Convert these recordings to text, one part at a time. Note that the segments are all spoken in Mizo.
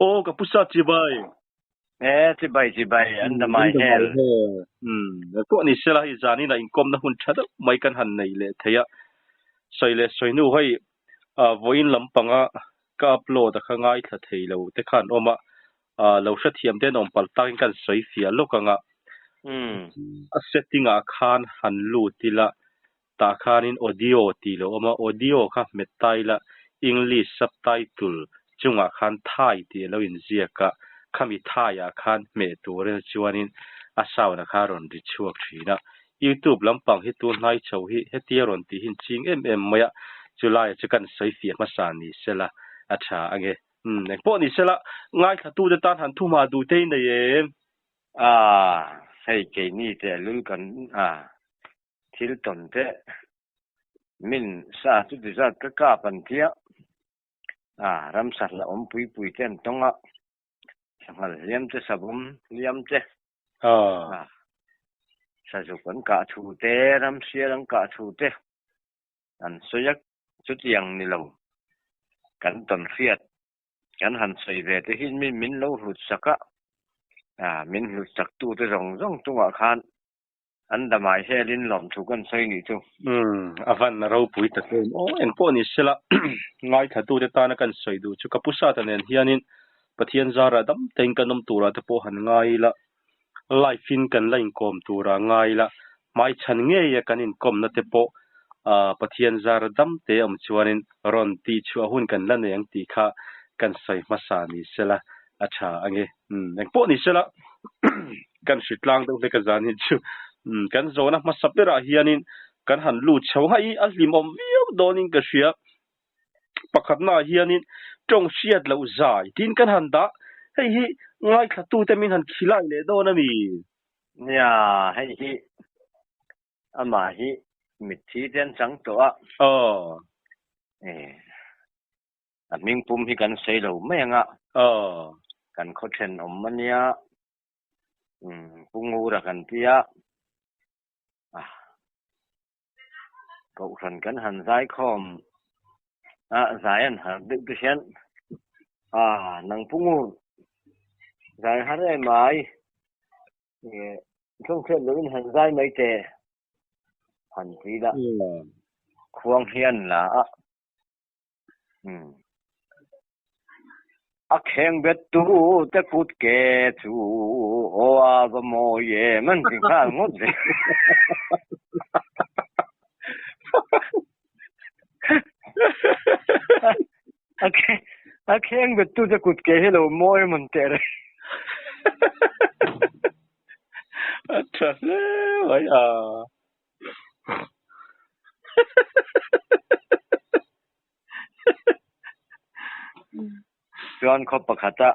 Aw ka pu sa chibai. E chibai chibai an damai hel. Um pawh ni sela hei zanin ah inkawmna hun tha deuh mai kan han nei leh thei a. Sawi leh sawi hnu hei vawiin lampanga ka upload a kha ngaithla thei lo te khan awm a. Lo hrethiam te an awm palh takin kan sawi fiah lawk ang a. A setting ah khan han lut ila Tah khanin audio tih lo awm a, audio kha hmet ta ila English subtitle chungah khan Thai tih a lo inziak a, khami Thai-ah khan hmeh turin chuanin a sound-a kha a rawn ri chhuak thin a. YouTube lampang hi tun hnai chho hi hetia rawn tih hi ching em em mai a, chulaiah chu kan sawi fiah hmasa ni sela a tha ange. Umm engpawh ni sela ngaithlatute tan han thumah duh te i nei em? Aaa hei keini tehlul kan aa. Thil tawn teh min sa chu ti zat ka kap an tia a, ramsa hlauhawm pui pui te an tawng a, sanghal hliam te savawm hliam te a, sazuk an kah thu te, ramsial an kah thu te an sawi a, chutiang ni lo kan tawn hriat kan han sawi ve te hi min lo hlut sak a, min hlut sak tu te zawng zawng chungah khan An damai helin lawmthu kan sawi nih chu. Umm, a van ropui tak em aw. Engpawh ni sela, ngaithlatute tana kan sawi duh chu ka pu Sata nen hianin Pathian zarah dam tein kan awm turah te pawh han ngai ila, live in kan la inkawm turah ngai ila, hmaichhan ngeia kan inkawmna te pawh Pathian zara dam te awm chuanin rawn tihchhuah hun kan la nei ang tih kha kan sawi hmasa ni sela a tha ange. Umm, engpawh ni sela. Kan hri tlang deuh hlek a zan hi chu kan zawhna hmasa berah hianin kan han lut chho nghaih i a hlimawm viau dawnin ka hria. Pakhatnaah hianin tawng hriat loh zai tiin kan han dah, hei hi ngaithlatute min han khilai leh dawn a mi? Nia, hei hi amah hi mitthi te an chang tawh a. Aw. E. A hming pum hi kan sawi lo mai ang a. Aw. Kan khaw thenawm a nia. Umm Pu Ngura kan tia. Ah. Kohhran kan han zai khawm a, zai an har deuh te hian ah nang Pu Ngur zai har em ai. Thawngchhiat loin han zai mai teh. Han ti la. Khuang hian la a. A kheng bet tu te kut ke chu aw a va mawi em an ti nghal ngawt ve. A kheng bet tu te kut ke hi lo mawi em an teh reng. A tha hle mai a. Chuan khaw pakhata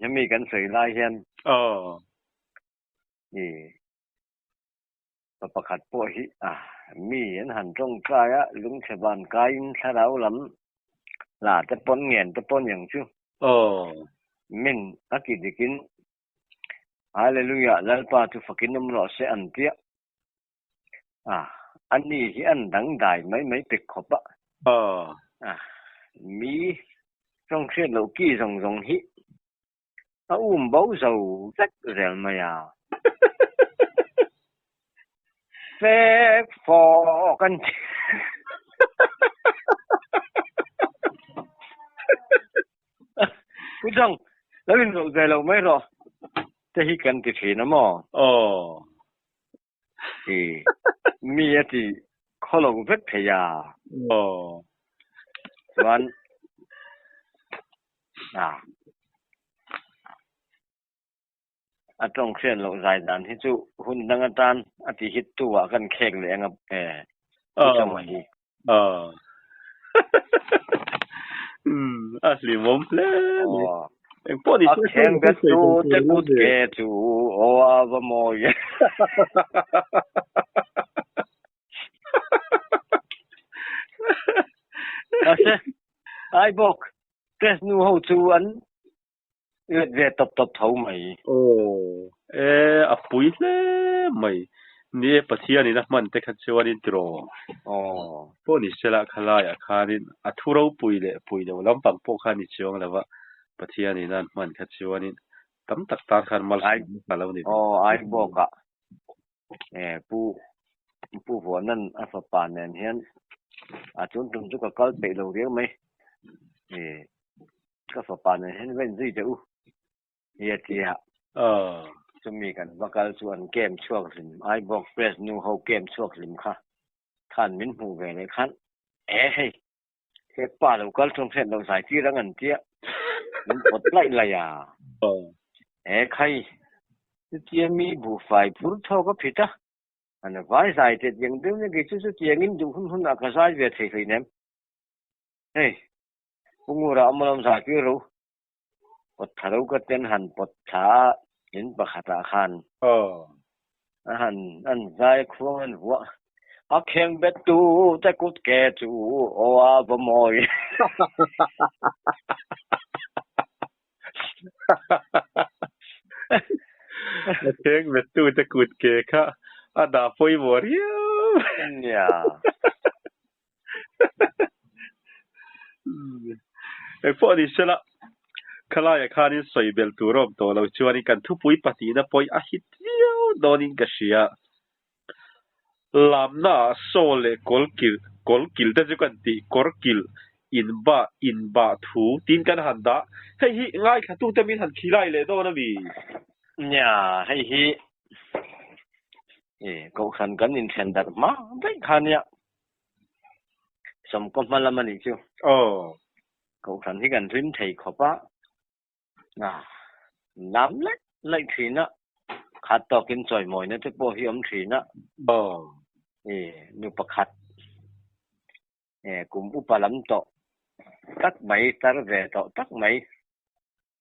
hemi kan sawi lai hian i pa pakhat pawh hi mi an han tawngtai a, lungchhe van kaiin thlarau lam hla te pawn ngen te pawn ang chu min a ti dikin Hallelujah Lalpa chu fakin awm rawh se an tia. A, ani hi an dangdai mai mai pek khawp a. A, mi tawng hriat loh ki zawng zawng hi a um bo zo vek zel mai a. Fek fawk an ti. Pu Chang, lo inrawlh ve lo mai rawh. Te hi kan ti thin a maw? Aw. Ti mi a ti khaw lo vek thei a. Aw. Chuan a a tawng hriat loh zai dan hi chu hun dang atan a ti hit tu ah kan khek leh anga e Pu Chama hi. Aw. Umm a hlimawm hle mai. Aw. Engpawh ni A se kheng bet tu te kut ke chu aw a va mawi e. Mahse ai bawk test nu ho chu an let ve tawp tawp tho mai. Aw e a pui hle mai. Ni e Pathianin a hman te kha chuanin tiraw. Aw. Pawh ni sela khalaiah khanin a thu ropui leh pui lo lampang pawh kha ni chuang lo va. Pathianin a an hman kha chuanin tam tak tan khan malsawmna kha a lo ni ve. Aw, Aibawkah Pu Pu Vuanan a fapa nen hian a chun tum chu ka kal peih lo riau mai. Ka fapa nen hian va inzui teh u hi a ti a. Chumi kan va kal chu an camp chhuak hlim, Aibawk Press nu ho camp chhuak hlim kha khan min hmuh ve leh khan e hei He pa lo kal chung hriat loh zai tir ang an tia min pawt laih laih a. He khai chutia mi buhfai phur thawk a phit a, an vai zai teh tiang deuh nia kei chu chutiangin duh hun hunah ka zai ve thei hleinem. Hei Pu Ngura a mawlawm zai tir ro pawt thla ro ka ten han pawt thla a in pakhatah khan a han an zai khuang an vuah a kheng bet tu te kut ke chu aw a va mawi. A kheng bet tu te kut ke kha a dah pawimawh riau. Nia. Engpawh ni sela, khalaia khanin sawi belh tur a awm tawh lo chuanin kan thupui pahnihna pawh a hit viau dawnin ka hria. Lamnaah saw leh kawlkil, kawlkil te chu kan tih, kawrkil, inbah, inbah thu tiin kan han dah. Hei hi ngaithlatute min han khilai leh dawn a mi? Nia, hei hi Kohhran kan inthen darh hma daih kha nia. Sawmkaw hma lam a nih chu. Aw. Kohhran hi kan hlim thei khawp a, ah, lam laih laih thin a, khat tawkin chawimawina te pawh hi awm thin a. Aw. I nu pakhat, e, kum upa lam tawh tak mai, tar ve tawh tak mai,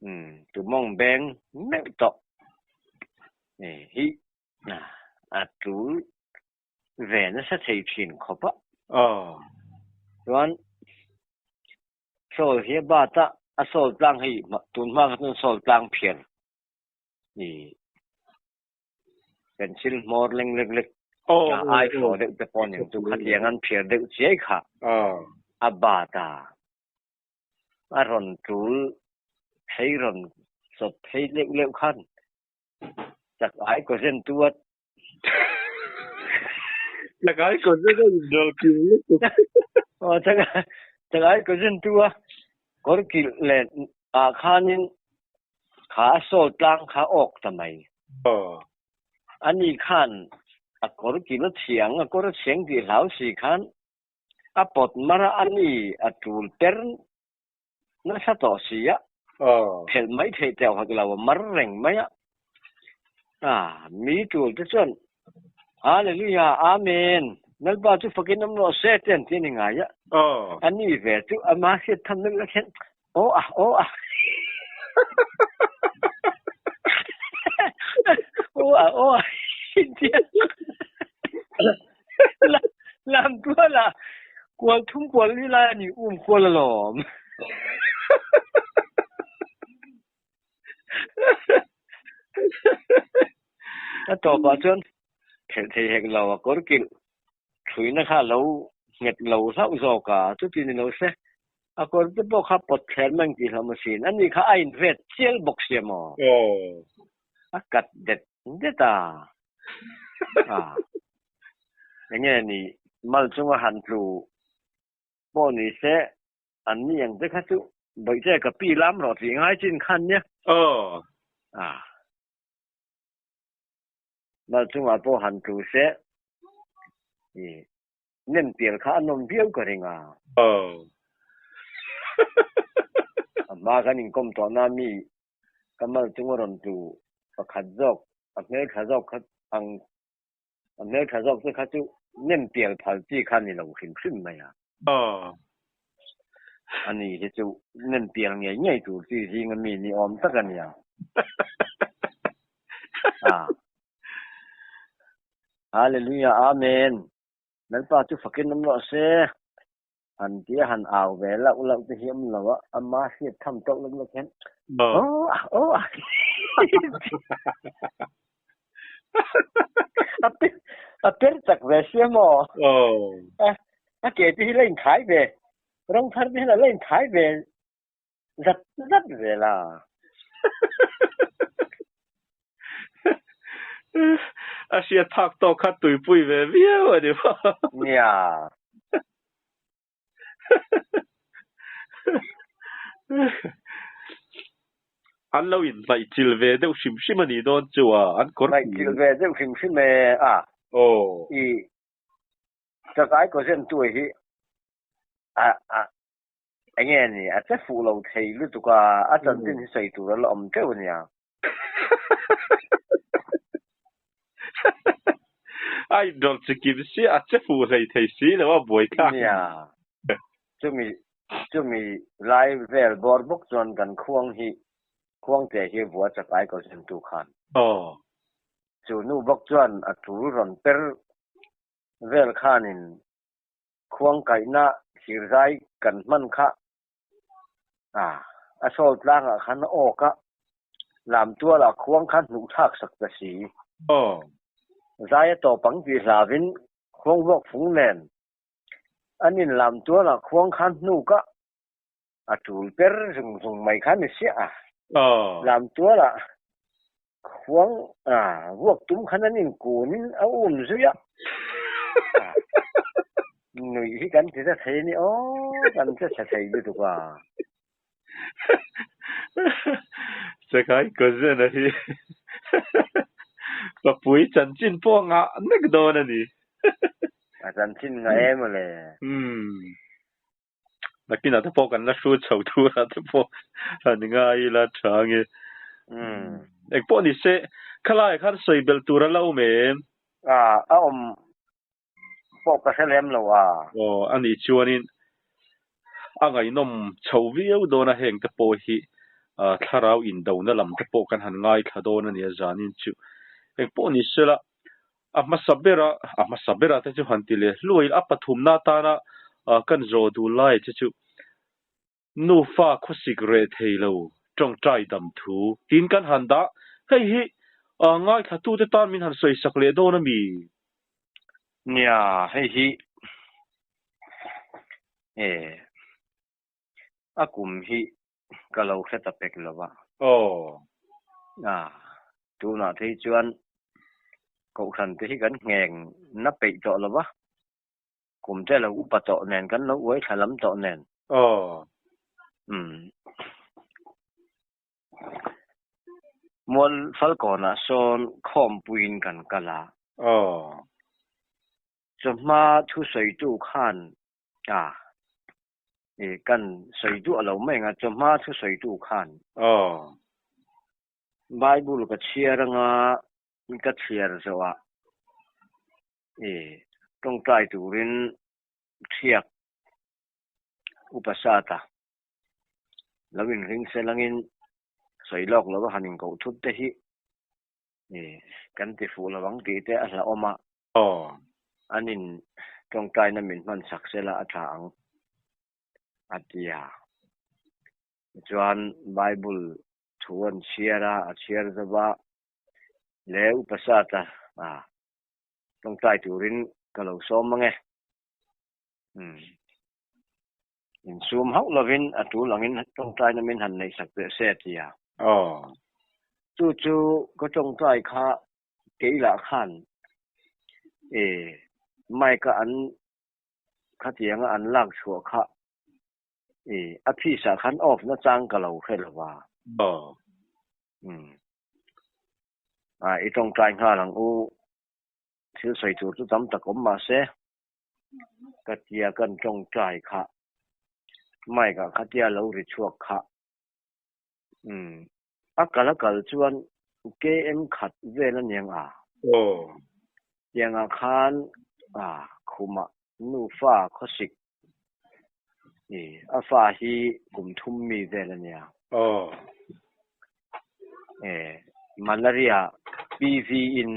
umm, tumawng beng meuh tawh, e, hi, ah, a tul ve nasa thei thin khawp a. Aw. Chuan Sawl hi a bat a, a sawl tlang hei tun hma kha chuan sawl tlang phiar i pencil hmawr leng lek lek ai thaw deuh te pawh nen chu khatiang an phiar deuh chiai kha a bat a, a rawn tul phei rawn sawp phei leuh leuh khan chak ai kaw zen tu a Chakai ko zen a inrawl kil lutuk. Aw chakai chakai ko zen tu a kawr kilh leh ah khanin kha a sawl tlang kha awk ta mai. Aw. Ani khan a kawr kilh a thiang a kawr a chheng tih hlau si khan a pawt mar a ani a tul per nasa tawh si a, phelh mai theih teuh hak lo a mar reng mai a. Ah, mi tul te chuan Hallelujah, Amen, Lalpa chu fakin awm rawh se te an ti a ni ngai a. A ni ve chu ama hriat tham deuh lek hian aw a, aw a. Aw a, aw a intia. Lam tuala kual thum kual ni lai a ni um kual alawm. A tawpah chuan phelh thei hek lo a kawr kilh thuina kha a lo nghet lo hlauh zawk a, chuti ni lo se a kawr te pawh kha pawt thler mai ang tih hlauh masin ani kha a invet chial bawk sia maw? A kat det det a. Ah. Enge ni mal chunga han tlu pawh ni se an ni ang te kha chu bawihte ka pi lam rawh tih ngai chin khan nia. Aw. Ah. Mal chungah pawh han tlu se i nem pial kha a nawm viau ka ring a. Aw. A hma kan inkawm tawh na mi Ka mal chunga rawn tlu pakhat zawk, a hmeltha zawk kha ang, a hmeltha zawk te kha chu nem pial phal chi kha ni lo hrim hrim mai a. Aw. Ani hi chu nem pial ngei ngei tur chi zinga mi ni awm tak a nia. Ah. Hallelujah Amen. Lalpa chu fakin awm rawh se. Han tia han au ve lauh lauh te hi awm lo a, ama hriat tham tawk lawk lawk hian aw ah aw ah a per a per chak ve sia maw? A ke te hi la inkhai ve, rawng thar te hian a la inkhai ve. zat zat zel a. A hriat phak tawk kha tuipui ve viau a ni maw? Nia. An lo inhnaih chil ve deuh hrim hrim a nih dawn chu a, an kawr Hnaih chil ve deuh hrim hrim e a. Aw. I chakai kaw zen tu hi a a enge ni a che fuh lo thei lutuk a, a chanchin hi sawi tur a la awm teuh a nia. A inrawlh chi kim si a che fuh hlei thei si lo a buai thlak. Nia, chumi chumi lai vel bawr bawk chuan kan khuang hi khuangte hi vua chak ai ko zen tu khan. Aw. Chu nu bawk chuan a tul rawn per vel khanin khuang kaihna thirzai kan hman kha A, a sawl tlangah khan a awk a, lam tualah khuang khan hnuh thlak sak ta si. Aw. Zai a tawp ang tih hlavin khuang vuak fung nen an in lam tualah khuang khan hnuk a, a tul per zung zung mai kha ni siah a. Aw. Lam tualah khuang a, vuak tum khan an in kunin a um zui a. Nuih hi kan ti ta thei a ni aw, kan che chhe thei lutuk a. Chakai cousin a hi Papui chanchin pawh ngah nek dawn a ni. A chanchin ngah em aw le. Umm. Nakinah te pawh kan la hru chho turah te pawh han ngai ila tha ange. Eng pawh ni se, khalaiah khan sawi belh tur a la awm em? A, a awm pawh ka hre lem lo a. Aw, a nih chuanin a ngaihnawm chho viau dawn a, heng te pawh hi thlarau indona lam te pawh kan han ngaithla dawn a nia zanin chu. Eng pawh ni sela, A hmasa bera, a hmasa bera te chu han ti leh hluai a pathumna atana kan zawh duh lai che chu nufa khawsik reh thei lo tawngtai dam thu tiin kan han dah. Hei hi ngaithlatute tan min han sawisak leh dawn a mi? Nia, hei hi e a kum hi ka lo hre ta pek lo va. Aw. A, tunah phei chuan Kohhran te hi kan ngheng na peih tawh lo va, kum te lo upa tawh nen, kan lo uai thla lam tawh nen. Aw. Umm. Mual Falkawnah sawn khawmpuiin kan kal a. Aw. Chawhma thusawitu khan a. I kan sawi duah lo mai anga chawhma thu sawitu khan. Aw. Bible ka chhiar anga ka chhiar zawhah i tawngtai turin thiak upa sata lo inring sel angin sawi lawk lo a han inkoh thut te hi i kan ti fuh lo ang tih te a hlauhawm a. Aw. An in tawngtaina min hman sak sela a tha ang, a ti a. Tichuan Bible thu an chhiar a, a chhiar zo va, Le upa sata a tawngtai turin ka lo sawm ang e. Umm. Insum hauh lovin a tul angin tawngtaina min han neih sak teh se, a ti a. Aw. Chu chu ka tawngtai kha Keilah khan e mic a an khatianga an lak chhuah kha e a piece ah khan off na chang ka lo hre lo va. Aw. Umm. A i tawngtai nghal ang u. Thil sawi tur chu tam tak awm mahse ka tia kan tawngtai kha mic ah khatia lo ri chhuak kha. Umm. A kal a kal chuan KM khat vel a niang a. Aw. Tiangah khan a khumah nufa khawsik i a fa hi kum thum mi vel a nia. Aw. E malaria PV in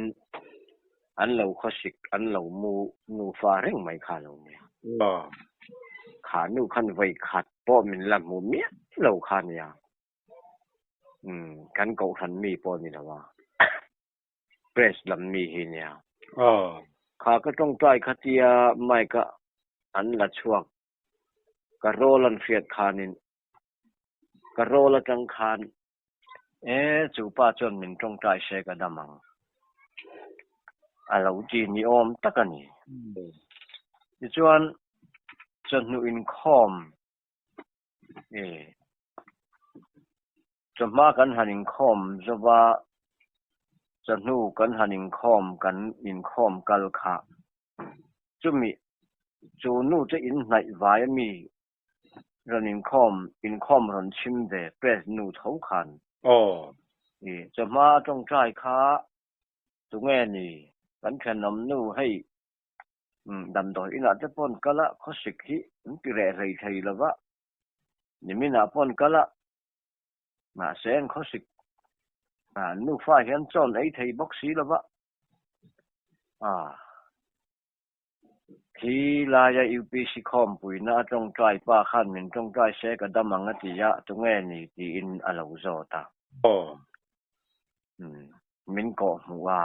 an lo khawsik an lo mu nufa reng mai kha lo nia. Aw. Kha nu khan vawi khat pawh min la hmu miah lo kha nia. Umm kan kohhran mi pawh ni lo a, press lam mi hi nia. Aw. Kha ka tawngtai khatia mic a an la chhuak ka roll an hriat khanin Ka rawl atang khan e chu pa chuan min tawngtai se ka dam ang a lo ti ni awm tak a ni. Tichuan chawhnu inkhawm e chawhma kan han inkhawm zova chawhnu kan han inkhawm kan inkhawm kal kha chumi chu nu te inhnaih vai ami rawn inkhawm inkhawm rawn chhim ve press nu tho khan. Aw. I chawhma a tawngtai kha tunge ni kan thenawm nu hei damdawi inah te pawn kal a khawsik hi an ti reh hlei thei lo va niminah pawn kal a mahse an khawsik an nufa hian chawn ei thei bawk si lo va ah. Khi laia UPC khawmpuina a tawngtai pa khan min tawngtai se ka dam ang a ti a, tunge ni tiin a lo zawt a. Aw. Umm, min kawh hmuh a.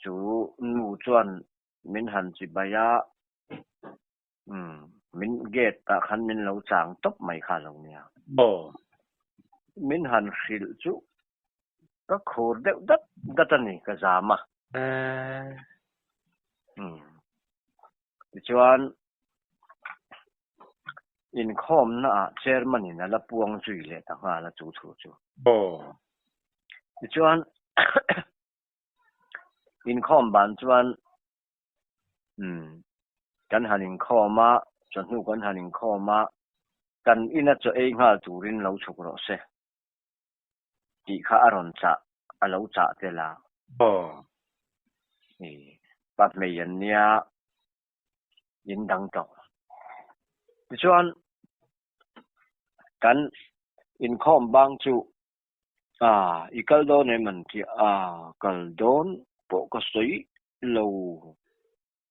Chu nu chuan min han chibai a, umm, min gate ah khan min lo chang tawp mai kha a lo nia. Aw. Min han hrilh chu Ka khur deuh dat dat a ni, ka zam a. Umm. Tichuan, inkhawmna ah chairman in a la puang zui leh ta nghal a chu thu chu. Aw. Tichuan, inkhawm ban chuan umm kan han inkhawm a, chawhnu kan han inkhawm a, kan ina chaw ei nghal turin lo chhuk rawh se. tih kha a rawn chah, a lo chah tel a. Aw. I pa hmei an nia, in dang tawh. Tichuan, kan inkhawm bang chu, a, i kal dawn em an ti a, kal dawn pawh ka sawi lo,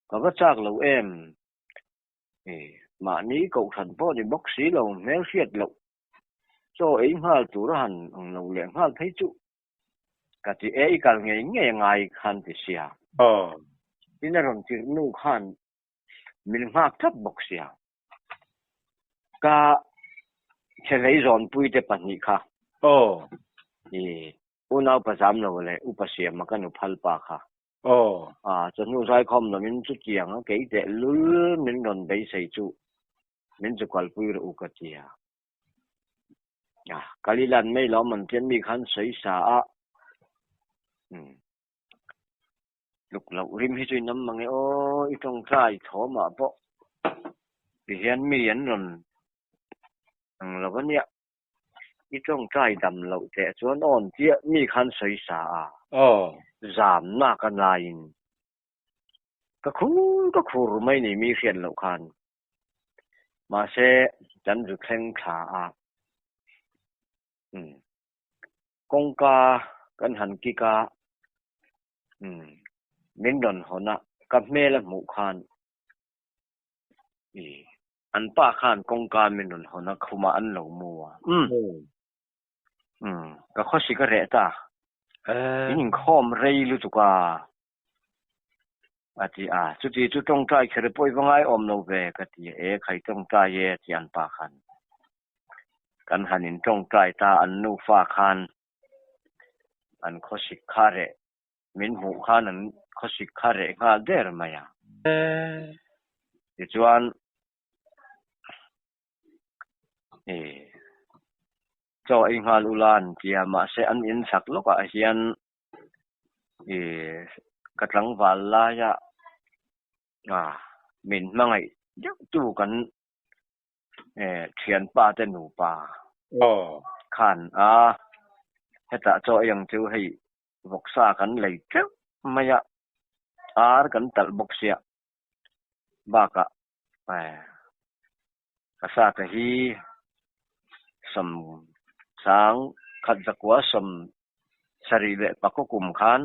ka va chak lo em? I mahni kohhran pawh ni bawk si lo, hmelhriat loh Chaw ei nghal tur a han ang lo leh nghal phei chu ka ti e, i kal ngei ngei a ngai khan ti sia. Aw. Tin a rawn tirh nu khan min nghak tlat bawk sia. Ka chhelei zawnpui te pahnih kha. Aw. I unaupa zam lo leh upa siama ka nu phal pa kha. Aw. A, chawhnu zaikhawm loin chutiang a kei teh lul min rawn beisei chu min chu kalpui rawh u ka ti a. A, Kalilan mai lo man tian mi khan sawi sa a. Umm. Tluk loh rim hi chu in awm mang e aw, i tawngtai thawmah pawh ti hian mi an rawn ang lo a nia. I tawngtai dam loh teh chuan awn chiah mi khan sawi sa a. Aw. Zamna ka laiin ka khur ka khur mai ni mi hriat loh khan. Mahse, kan zu thleng thla a, umm, kawngka kan han kik a, umm, min rawn hawn a, ka hmel a hmuh khan, ih, an pa khan kawngka min rawn hawn a, khumah an lo mu a, umm, umm, ka khawsik a reh ta, in inkhawm rei lutuk a. A ti a, chuti chu tawngtai kher pawh i va ngaiawm lo ve ka ti a, e khai tawngtai e a ti an pa khan. Kan han in tawngtai ta an nufa khan an khawsik kha reh min hmuh khan an khawsik kha reh nghal der mai a. Tichuan e chaw ei nghal ula an ti a, mahse an in chak lawkah hian I ka tlangval laia min hmangaih deuh tu kan thianpa te nupa khan a hetah chaw ei ang chu hei vawksa kan lei teuh mai a, ar kan talh bawk sia bakah ka sa te hi sawm khat zakua sawm Sarih leh pakua kum khan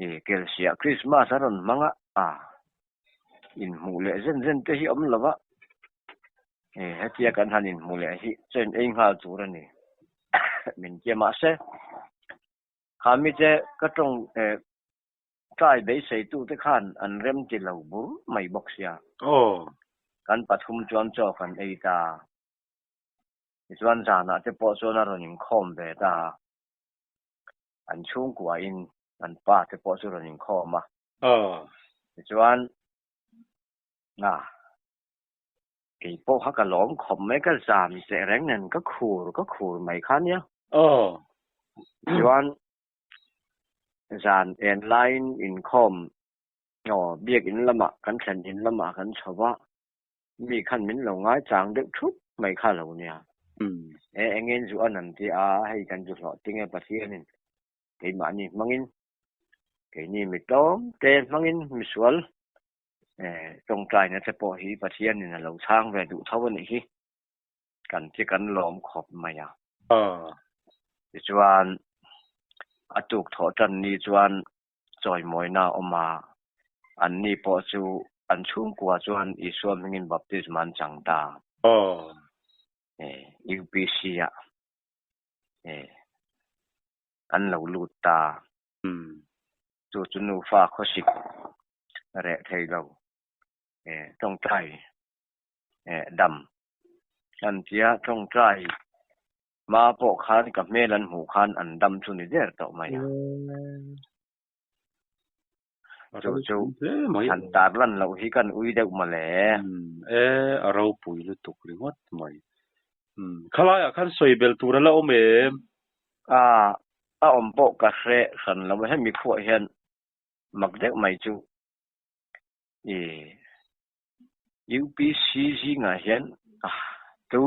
i Kelsiah Krismas a rawn hmang a, a inhmuh leh zen zen te hi awm lo va, e hetia kan han inhmuh leh hi chain ei nghal tur a ni min tia mahse kha mite ka tawng e trai beisei tu te khan an rem ti lo bur mai bawk sia. Aw. Kan pathum chuan chaw kan ei ta. Tichuan zanah te pawh chuan a rawn inkhawm ve ta a, an chhungkuain an pa te pawh chu rawn inkhawm a. Tichuan kei pawh kha ka lawm khawp mai, ka zam teh reng nen ka khur ka khur mai kha nia. Tichuan zan en laiin inkhawm aw biakin lamah kan thlen in lamah kan chho va, mi khan min lo ngaichang deuh thup mai kha lo nia. E engin zu an an ti a, hei kan zu hlawh tinge Pathianin keimahni hmangin keini mi tlawm te hmangin misual tawngtaina te pawh hi Pathianin a lo chhang ve duh tho a nih hi kan ti kan lawm khawp mai a. Tichuan a tuk thawh tan ni chuan chawimawina a awm a, anni pawh chu an chhungkua chuan Isua hmingin baptisma an chang ta. UPC ah an lo lut ta. Chu chu nufa khawsik reh thei lo tawngtai dam an tia tawngtai hma pawh khan ka hmel an hmuh khan an dam chu ni der tawh mai a. Chu chu han tar lan loh hi kan ui deuh mawle. E a ropui lutuk ringawt mai. Khalaiah khan sawi bel tur a la awm em? A a awm pawh ka hre hran lo a, hemi khuah hian mak deuh mai chu i UPC zingah hian tu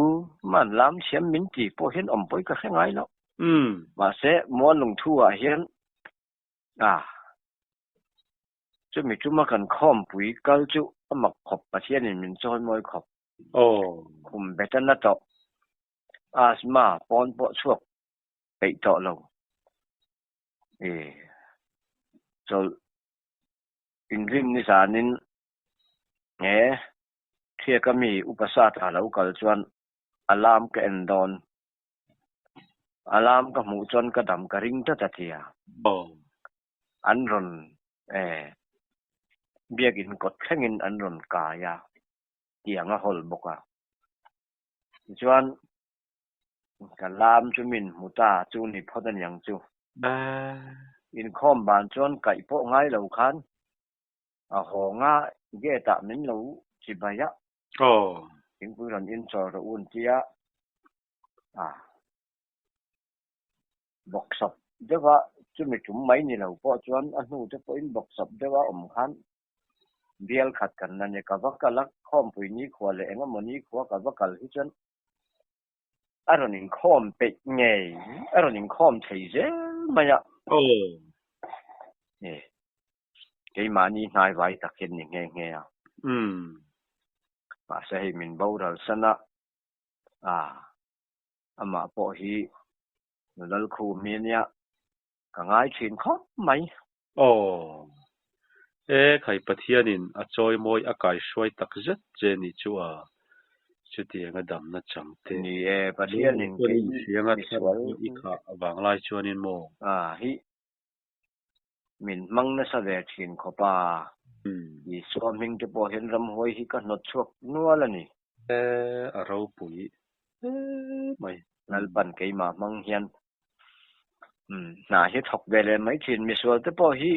man lam thiam min ti pawh hian awm pawi ka hre ngai lo. Mahse Muanlungthu ah hian a chumi tuma kan khawmpui kal chu a mak khawp Pathianin min chawi mawi khawp. Khum bet a na tawh. Asthma pawn pawh chhuak peih tawh lo. I chawlh inrin ni zanin nge Thiaka mi upa sata lo kal chuan alarm ka en dawn. Alarm ka hmuh chuan ka dam ka ring tlat a tia. An rawn biakin kawt thlengin an rawn kai a, tiang a hawl bawk a. Tichuan ka lam chu min hmu ta chu ni phawt a niang chu. Inkhawm ban chuan kaih pawh ngai lo khan a haw nga gate ah min lo chibai a. Thingpui rawn in chawl rawh u an ti a. Bawksawp deuh a chumi tum mai ni lo pawh chuan a hnu te pawhin bawksawp deuh a awm khan bial khat kan la ni. Ka va kal a, khawmpui nikhua leh eng emaw nikhua ka va kal hi chuan a rawn inkhawm peih ngei, a rawn inkhawm thei zel mai a. Keimahni hnaivai tak hian ni nghe nghe a. Mahse hei min boral san a, amah pawh hi Lalkhumi ania ka ngai thin khawp mai. Aw. E khai Pathianin a chawimawi a kaihruai tak zet che nih chu a, chutianga damna chang te. Ni e, Pathianin kei Hrianga thlarau i khah vanglai chuanin maw? A hi min hmang nasa ve thin khawp a, Isua hming te pawh hian ramhuai hi ka hnawt chhuak nual a ni. E a ropui hle mai. Lalpan keimah hmang hian Hna hi thawk ve leh mai thin. Misual te pawh hi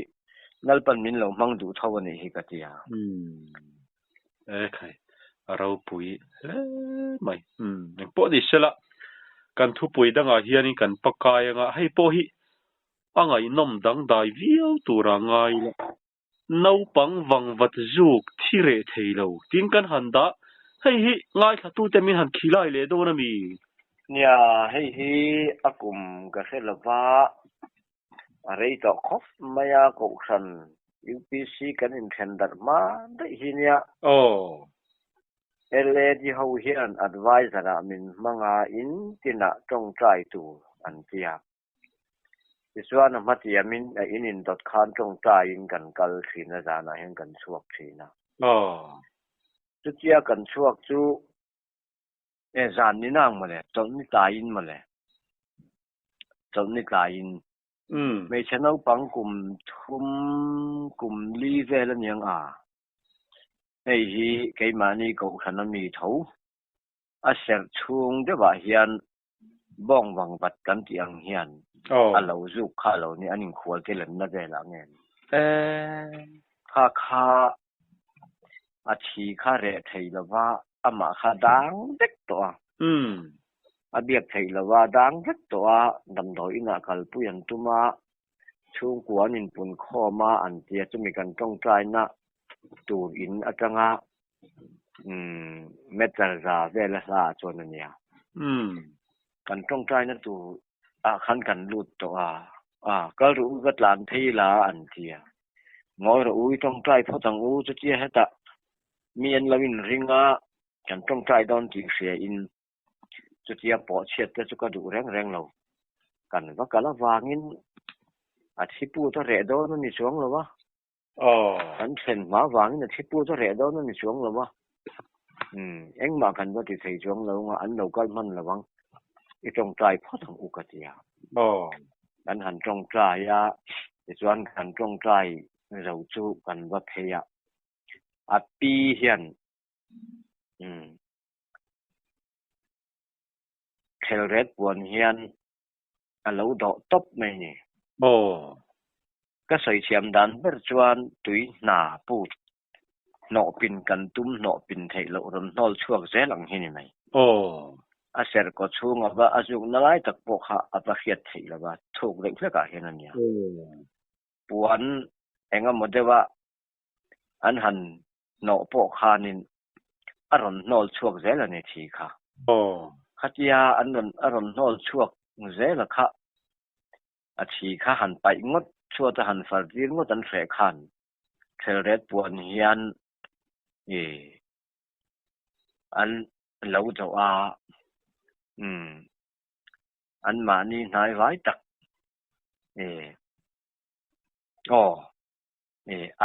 Lalpan min lo hmang duh tho a nih hi ka ti a. E khai, a ropui hle mai. Engpawh ni sela, kan thupui dangah hianin kan pakai anga hei pawh hi a ngaihnawm dangdai viau tura ngai la. Naupang vangvat zuk thi reh thei lo tin kan han dah, hei hi ngaithlatute min han khilai leh dawn a mi? Nia, hei hi a kum ka hre lo va, a rei tawh khawp mai a, Kohhran UPC kan inthen darh hma daih hi nia. Aw. LAD ho hian adviser ah min hmang a, in tinah tawngtai tur an tia. Tichuan a hmatiamin a in indawt khan tawngtaiin kan kal thin a, zanah hian kan chhuak thin a. Chutia kan chhuak chu e zan ni nang mawle, chawlhni tlaiin mawle, chawlhni tlaiin hmeichhe naupang kum thum kum li vel aniang a, hei hi keimahni kohhran ami tho. A serh chhung deuhah hian bawng vangvat kan tih ang hian a lo zuk kha lo ni, an inkhual te lenna velah nge ni? Kha kha a thi kha reh thei lova amah kha dang vek tawh a. A biak theih lova dang vek tawh a, damdawi inah kalpui an tum a, chhungkua an inpun khawm a an tia chumi kan tawngtaina tur in atanga meter za vela hla ah chuan a nia. Kan tawngtaina tur ah khan kan lut tawh a, a kal ru u va tlan phei la an tia. Ngawi rawh u i tawngtai phawt ang u chutia hetah mi an lo inring a kan tawngtai dawn tih hria in Chutia pawh chhiat te chu ka duh reng reng lo. Kan va kal avangin a thi put a reh dawn a ni chuang lo a. Kan thlen hma avangin a thi put a reh dawn a ni chuang lo a. Umm, engmah kan va ti thei chuang lo nga, an lo kal hman lo ang. I tawngtai phawt ang u ka ti a. Kan han tawngtai a, tichuan kan tawngtai zo chu kan va phei a. A pi hian umm Thelret puan hian a lo dawh tawp mai ni. Aw. Ka sawi thiam dan ber chuan tui hna put hnawh pin kan tum hnawh pin theih loh rawn hnawl chhuak zel ang hi ni mai. Aw. A serh kaw chhung a va a zukna lai tak pawh kha a va hriat theih lo va, thuk deuh hlekah hian a nia. Aw. Puan eng emaw deuha an han hnawh pawh khanin a rawn hnawl chhuak zel a ni thi kha. Khatia an rawn a rawn hnawl chhuak zel a kha a thi kha han paih ngawt chhuat a han far tir ngawt an hreh khan thelret puan hian i an lo dawh a, umm anmahni hnai vai tak i aw.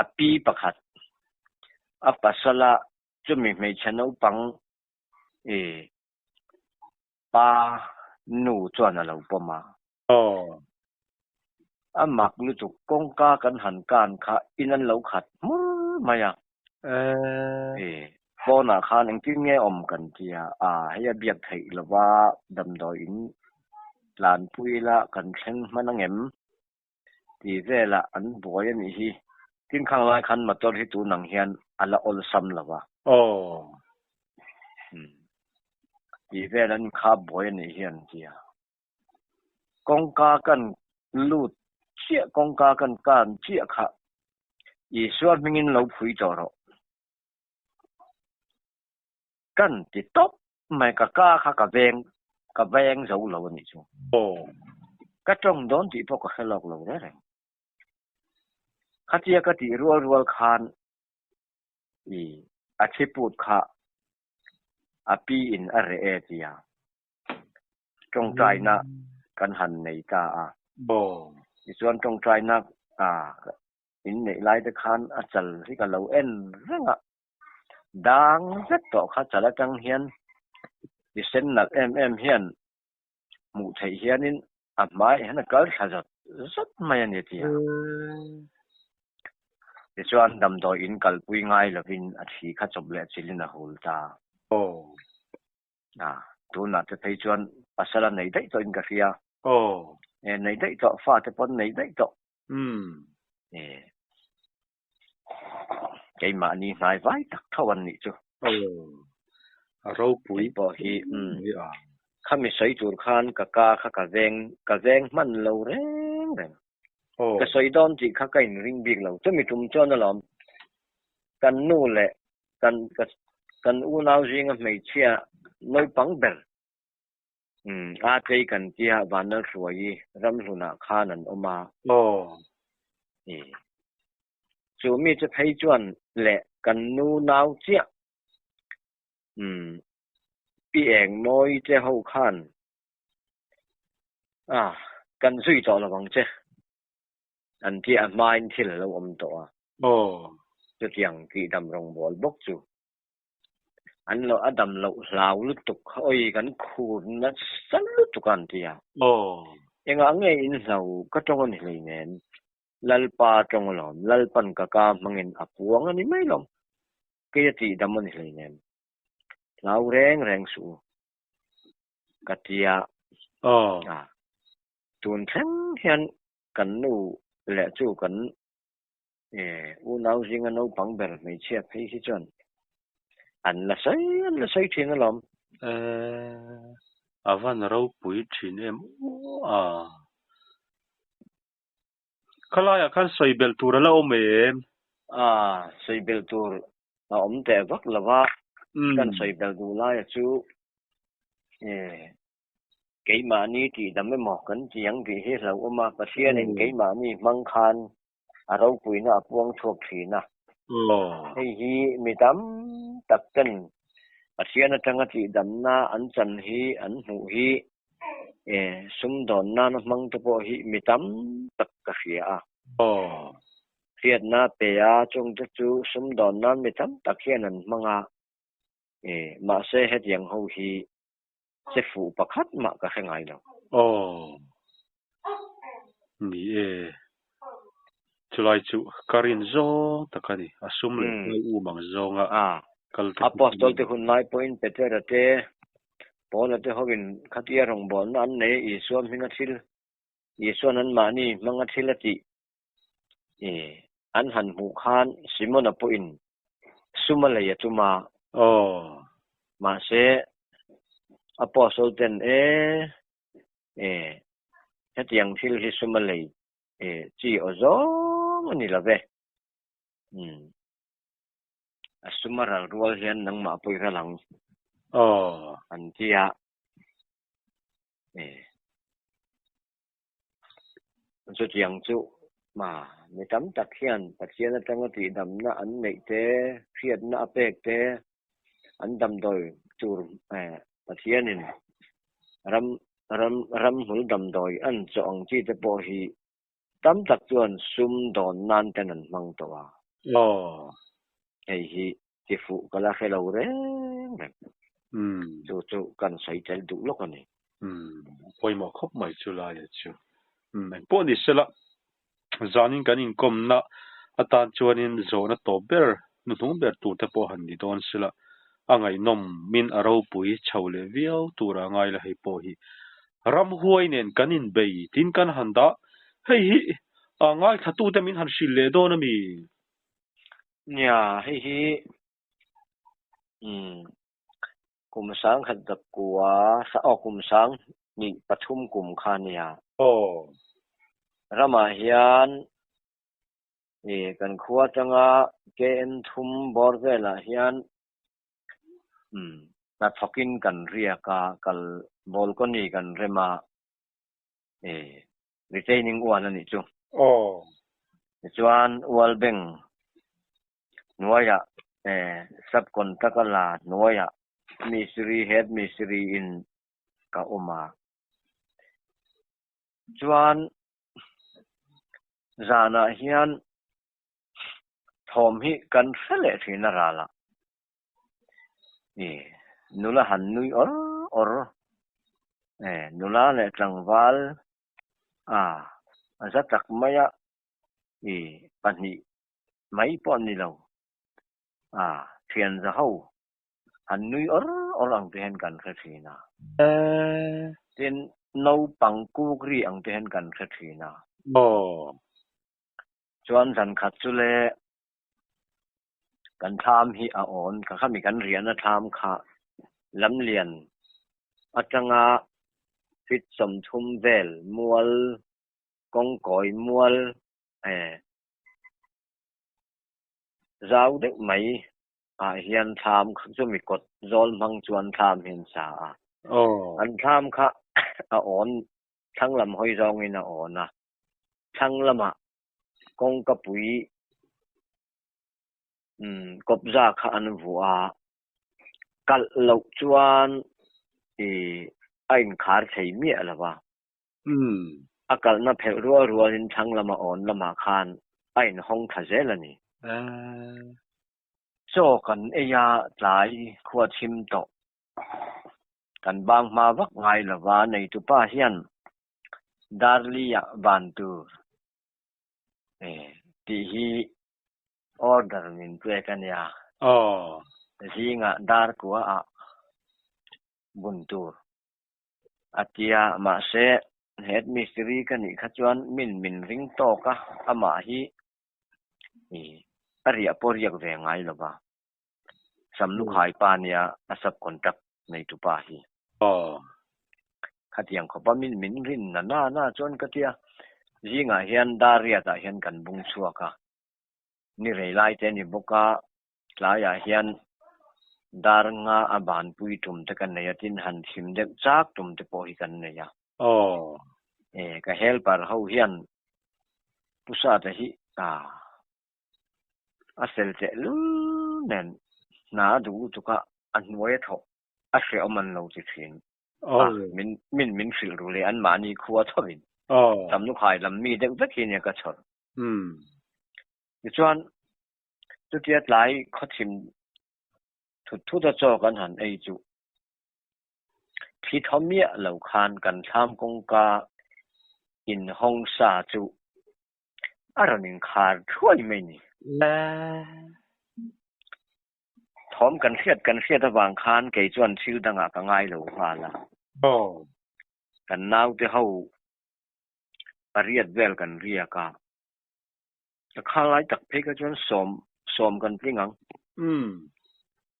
A pi pakhat a pasal a chumi hmeichhe naupang i pa nu chuan a lo pawm a. A mak lutuk kawngka kan han kan kha in an lo khat hmur mai a. Pawnah khan engtin nge awm kan ti a, a hei a biak theih lova damdawi in tlanpui ila kan thleng hman angem? Tih velah an buai a nih hi. Tin khang lai khan motor hi tun ang hian a la awlsam lo va. Aw. Umm. Tih vel an inkhap buai a nih hi an ti a. Kawngka kan lut chiah, kawngka kan kan chiah kha Isua hmingin lo phui tawh rawh. Kan ti tawp mai ka ka kha ka veng ka veng zo lo a nih chu. Aw. Ka tawng dawn tih pawh ka hre lawk lo reng reng. Khatia ka tih rual rual khan i a thi put kha a pi in a reh e tia tawngtaina kan han nei ta a. Aw. Tichuan tawngtaina a in neih lai te khan a chal hi ka lo en reng a. Dang zet tawh kha chal atang hian i sen nalh em em hian hmuh theih hianin a hmaiah hian a kal thla zawt zawt mai a ni a ti a. Tichuan damdawi in kalpui ngai lovin a thi kha chawp leh chilhin a hul ta. A, tunah te phei chuan pasal a nei daih tawhin ka hria. E, nei daih tawh, fate pawh an nei daih tawh. E. Keimahni hnai vai tak tho an nih chu. Aw, a ropui pawh hi khami sawi tur khan ka ka kha ka veng ka veng hman lo reng reng. Ka sawi dawn tih kha ka inring bik lo. Chumi tum chuan alawm kan nu leh kan kan unau zinga hmeichhia naupang ber Umm, a tlei kan tia Vanlalhruaii ramhlunah khan an awm a. Aw. I. Chu mi chu phei chuan leh kan nu nau chiah. Umm, pi eng mawi che ho khan a kan zui tawh lo ang che. An tia a hmain thil a lo awm tawh a. Aw. Chutiang tihdam rawngbawl bawk chu. An lo a dam loh hlau lutuk kha awi kan khur nasa lutuk a an ti a. Aw. Engah nge in hlau ka tawng a ni hleinem. Lalpa tawng alawm, Lalpan ka ka hmangin a puang a ni mai lawm. Kei a tih dam a ni hleinem. Hlau reng reng suh u. Ka tia. Aw. A, tun thleng hian kan nu leh chu kan unau zinga naupang ber hmeichhia phei hi chuan an la sawi an la sawi thin alawm. Eh, a van ropui thin em aw a. Khalaiah khan sawi belh tur a la awm em? A, sawi belh tur a awm teh vak lo va, kan sawi belh duh laia chu keimahni tihdam emaw kan ti ang tih hi hlauhawm a, Pathianin keimahni hmang khan a ropuina a puang chhuak thin a. Hei hi mi tam tak ten Pathian atanga tihdamna an chan hi an hmuh hi sumdawn nana hmang te pawh hi mi tam tak ka hria a. Hriatna pe a, chungte chu sumdawn nan mi tam tak hian an hmang a, mahse hetiang ho hi che fuh pakhat mah ka hre ngai lo. Aw. Ni e. Chulai chu ka rin zawng tak a ni. A sum leh hmai um ang zawnga kal te. Apostol te hun lai pawhin Petera te, Paula te hoin khatia rawngbawlna an nei a, Isua hminga thil, Isua'n anmahni hmanga thil a tih an han hmuh khan Simona pawhin sum a lei a tum a. Aw. Mahse, Apostol ten e, e, hetiang thil hi sum a lei e, chi aw zawng a ni lo ve. Umm. A sum a ral rual hian nangmah pawh i ral ang. Aw. An ti a. E. Chutiang chu ma mi tam tak hian Pathian atanga tihdamna an neih te, hriatna a pek te, an damdawi tur Pathianin ram ram ramhmul damdawi an chawh ang chi te pawh hi tam tak chuan sum dawn nan ten an hmang tawh a. Aw. Hei hi tifuh ka la hre lo reng reng. Chu chu kan sawi tel duh lawk a ni. Umm, pawimawh khawp mai chu laia chu. Umm, engpawh ni sela, zanin kan inkawmna atan chuanin zawhna tawp ber, hnuhnung ber tur te pawh han ni dawn sela, a ngaihnawm min a ropui chho leh viau tura ngai la hei pawh hi. Ramhuai nen kan inbei tin kan han dah, hei hi ngaithlatute min han hrilh leh dawn a mi? Nia, hei hi umm kum sang khat dak kua sa aw kum sang hnih pathum kum kha nia. Aw. Ramah hian i kan khua atanga KM thum bawr velah hian umm hnathawkin kan riak a, kal balcony kan rem a i retaining wall a nih chu. Aw. Tichuan wall bank hnuaiah sub contract a la hnuaiah mistri head mistri in ka awm a. Chuan zanah hian thawm hi kan hre leh thin a ral a. Nula han nui awr awr nula leh tlangval a za tak mai a pahnih mai pawh an ni lo. A, thian za ho han nui awr awr ang te hian kan hre thin a. Tin, naupang kuk ri ang te hian kan hre thin a. Aw. Chuan zan khat chu le kan thlam hi a awn, ka khami kan riahna thlam kha lamlian atanga feet 30 vel mual kawngkawi mual eh Zau deuh mai ah hian thlam kha chu mi kawt zawl hmang chuan thlam hi an sa a. An thlam kha a awn thlang lam hawi zawngin a awn a, thlang lamah kawngka pui kawpza kha an vuah a, kalh loh chuan ih a inkhar thei miah lo va. A kalhna phelh rual rualin thlang lama awn lamah khan a inhawng thla zel a ni. Chaw kan ei a tlai khua chhim tawh. Kan bang hma vak ngai lova neitupa hian Darli-ah van tur tih hi order min pek a nia. Zingah dar kuaah bun tur. A tia, mahse head mistiri ka nih kha chuan min min ring tawk a, amah hi a riah pawh riak ve ngai lo va. Samlukhai pa nia a sub contract neitu pa hi. Khatiang khawpa min min rin na na na chuan ka tia, zingah hian dar riatah hian kan bung chhuak a, ni rei lai te a ni bawk a, Tlaiah hian dar nga a banpui tum te kan nei a, tin han thim deuh chak tum te pawh hi kan nei a. Aw. E, ka helper ho hian Pu Sata hi a a fel teh lul nen hna a duh lutuk a, a hnuai a thawh a hrehawm an lo ti thin a, min min min hrilh ru leh anmahni khua thovin Samlukhai lam mi deuh vek hi nia ka chhawr. Tichuan Chutia tlai khawchhim thut thut a chaw kan han ei chu thi thaw miah lo khan kan thlam kawngka inhawng sa chu a rawn inkhar thuai mai ni. Thawm kan hriat kan hriat avang khan kei chuan thil dangah ka ngai lo nghal a. Kan naute ho pariat vel kan riak a. Ka khal lai tak phei kha chuan sawm sawm kan tling ang.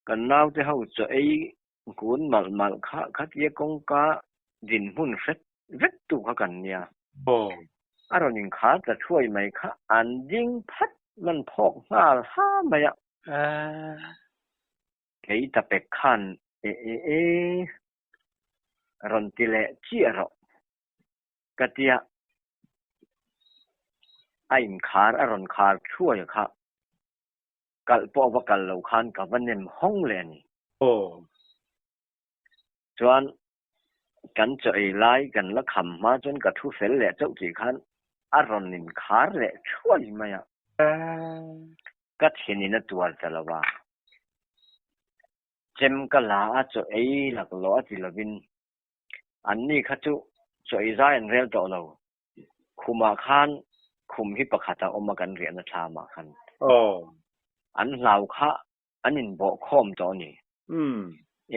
Kan naute ho chaw ei kun malh malh kha khatia kawngka dinhmun hret vek tu kha kan nia. A rawn inkhar ta thuai mai kha an ding phat man phawk nghal ha mai a. Kei ta pek khan e e e rawn ti leh chiah rawh. Ka tia a inkhar a rawn khar thuai a kha kalh pawh va kal lo khan ka va nem hawng leh a ni. Chuan kan chaw ei lai kan la kham hma chuan ka thu fel leh chauh tih khan a rawn inkhar leh thuai mai a. Ka thinin a tuar ta lo a. Chem ka la a chaw ei laklawh a ti lovin Anni kha chu chaw ei zai an rel tawh lo. Khumah khan khum hi pakhat a awm a kan riahna thlamah khan. An hlau kha an inbawh khawm tawh a ni.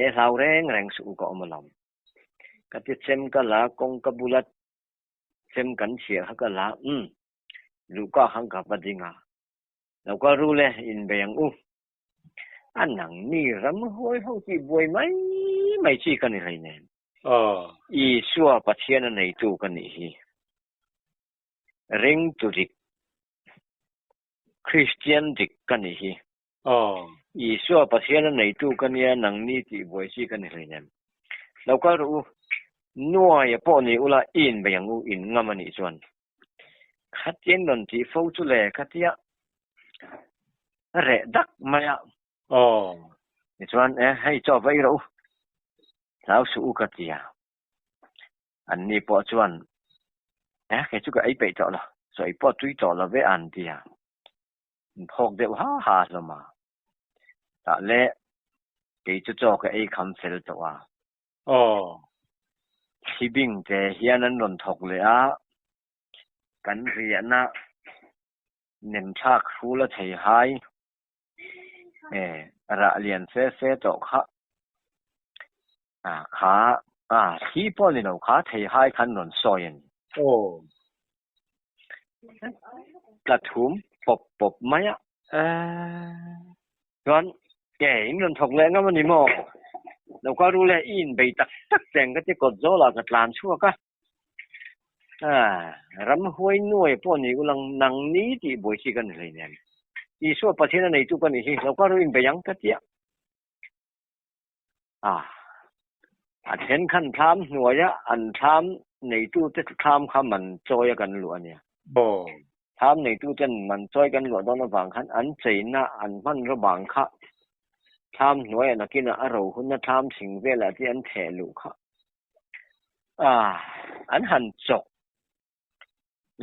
E hlau reng reng suh u ka awm alawm. Ka ti chem ka la kawngka bula chem kan chhiah kha ka la umm luhka khan ka va ding a. Lo kal ru le inbei ang u. A nangni ram hawi ho tih buai mai mai chi ka ni hleinem. Isua Pathian a neitu ka nih hi. Ringtu dik, Kristian dik ka nih hi. Isua Pathian a neitu ka nia nangni tih buai chi ka ni hleinem. Lo kal rawh u, nuaia pawh ni ula i inbei ang u in ngam a nih chuan. Khatiang rawn tih fo chu le khatia reh dak mai a. Tichuan e hei chaw va ei rawh u, hlau suh u ka ti a. Anni pawh chuan e kei chu ka ei peih tawh lo, chaw ei pawh tui tawh lo ve an ti a. An phawk deuh ha ha hlawm a. Tah le kei chu chaw ka ei kham fel tawh a. Thlibing te hian an rawn thawk leh a, kan riahna nem thlak hrul a thei hai e rah lian fe fe tawh kha a kha a thli pawh ni lo kha thei hai khan rawn sawi a ni. Tla thum pawp pawp mai a. Chuan ke in rawn thawk leh ngam a ni maw? Lo kal ru le i inbei tak tak teng ka ti kawt zawlah ka tlan chhuak a. Ramhuai nuai pawh ni ulang nang ni tih buai chi ka ni hleinem. Isua Pathian a neitu ka nih hi lo kal ru inbei ang ka tia. A then khan thlam hnuaia an thlam neitute thlam kha man chawi a kan luah a nia. Thlam neituten man chawi kan luah dawn avang khan an cheina an hmanraw bang kha thlam hnuaiah nakinah a ro huna thlam thing velah te an theh luh kha an han chawk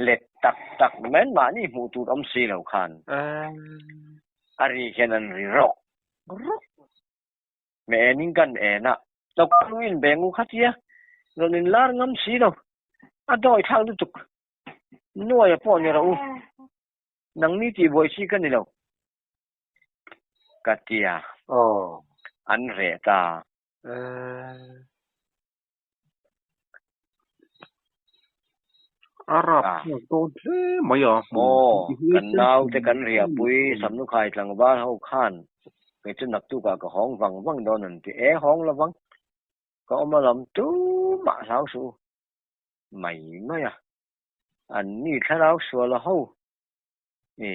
let tak tak mai mahni hmuh tur awm si lo khan a ri hian an ri rawk rawk. Hme enin kan en a, lo kal u in beng u kha tia rawn in lar ngam si lo, a dawi thlak lutuk nuaia pawh ni rawh u, nangni tih buai chi ka ni lo ka tia an reh ta. A rapthlak dawn hle mai a, hmun Aw, kan naute kan riahpui Samlukhai tlangval ho khan kei chu naktukah ka hawng vang vang dawn an ti. E, hawng lovang, ka awm alawm tumah hlau suh u mai mai a, an ni thlarau sual a ho e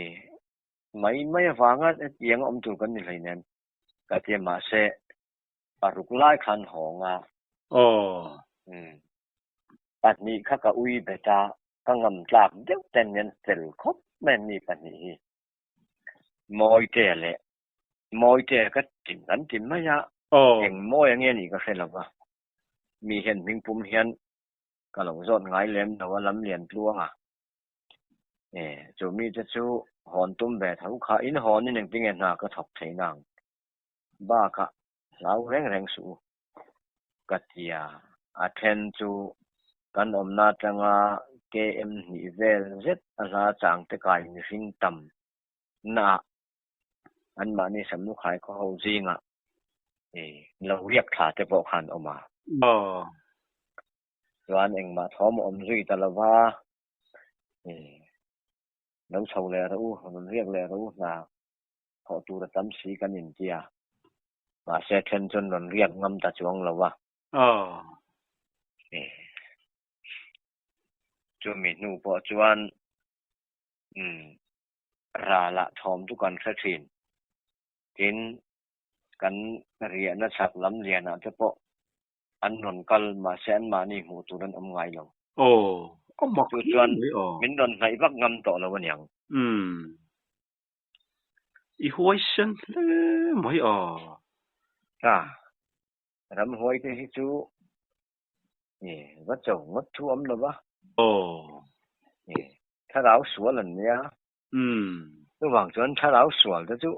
mai mai avanga hetiang awm tur kan ni hleinem ka ti a, mahse paruk lai khan hawng a. Aw. Umm. Pahnih kha ka ui bet a, ka ngam tlak deuh ten min fel khawp mai an ni pahnih hi. Mawitea leh Mawitea ka ti an ti mai a, eng mawi ange anih ka hre lo va, mi hian hmingpum hian ka lo zawt ngai lem lo a lam lian tluang a. E, chu mite chu hawn tum ve tho kha, in hawnin engtinge hna ka thawk thei nang? Bakah hlau reng reng suh u. Ka ti a, a then chu kan awmna atanga KM hnih vel zet a hla chang te kai mihring tam naah anmahni Samlukhai khaw ho zingah lo riak thla te pawh khan awm a. Chuan engmah thawm a awm zui ta lo va, lo chho leh rawh u, rawn riak leh rawh u hna thawh tur a tam si kan inti a. Mahse then chuan rawn riak ngam ta chuang lo a. Chumi hnu pawh chuan umm ralah thawm chu kan hre thin. Tin, kan riahna chhak lam lianah te pawh an rawn kal mahse anmahni hmuh tur an awm ngai lo. Aw, a mak Chu hle chuan mai aw. min rawn hnaih vak ngam tawh lo aniang. Umm. I huaisen hle mai a. A, ramhuai te hi chu i va cho ngawt thu awm lo va. Aw. I thlarau sual an nia. Umm. Chuvang chuan thlarau sual te chu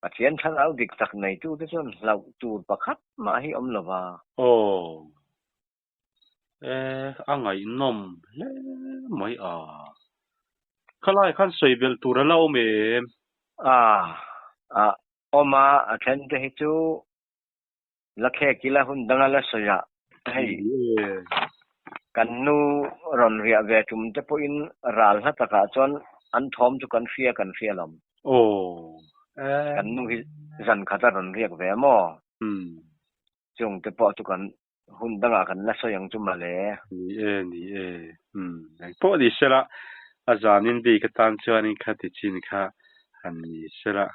Pathian thlarau dik tak neitu te chuan hlauh tur pakhat mah hi awm lo va. Aw. E, a ngaihnawm hle mai a. Khalai khan sawi belh tur a la awm em? A, a awm a, a then te hi chu la khek ila hun danga la sawi a, hei kan nu rawn riah ve tum te pawhin ral hla takah chuan an thawm chu kan hria kan hria lawm. Aw, e. Kan nu hi zan khat a rawn riak ve maw? Umm. Chung te pawh chu kan Hun dangah kan la sawi ang chu mawle. Ni e, ni e. Umm, engpawh ni sela, a zanin bik atan chuanin kha ti chin kha han ni sela.